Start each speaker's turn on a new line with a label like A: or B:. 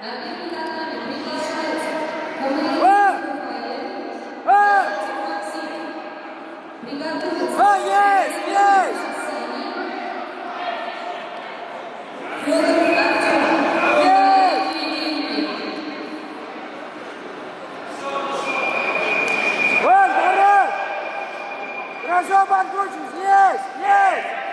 A: А! А! А, есть, есть! Есть! Вон, хорош! Хорошо подкручивайся, есть, есть!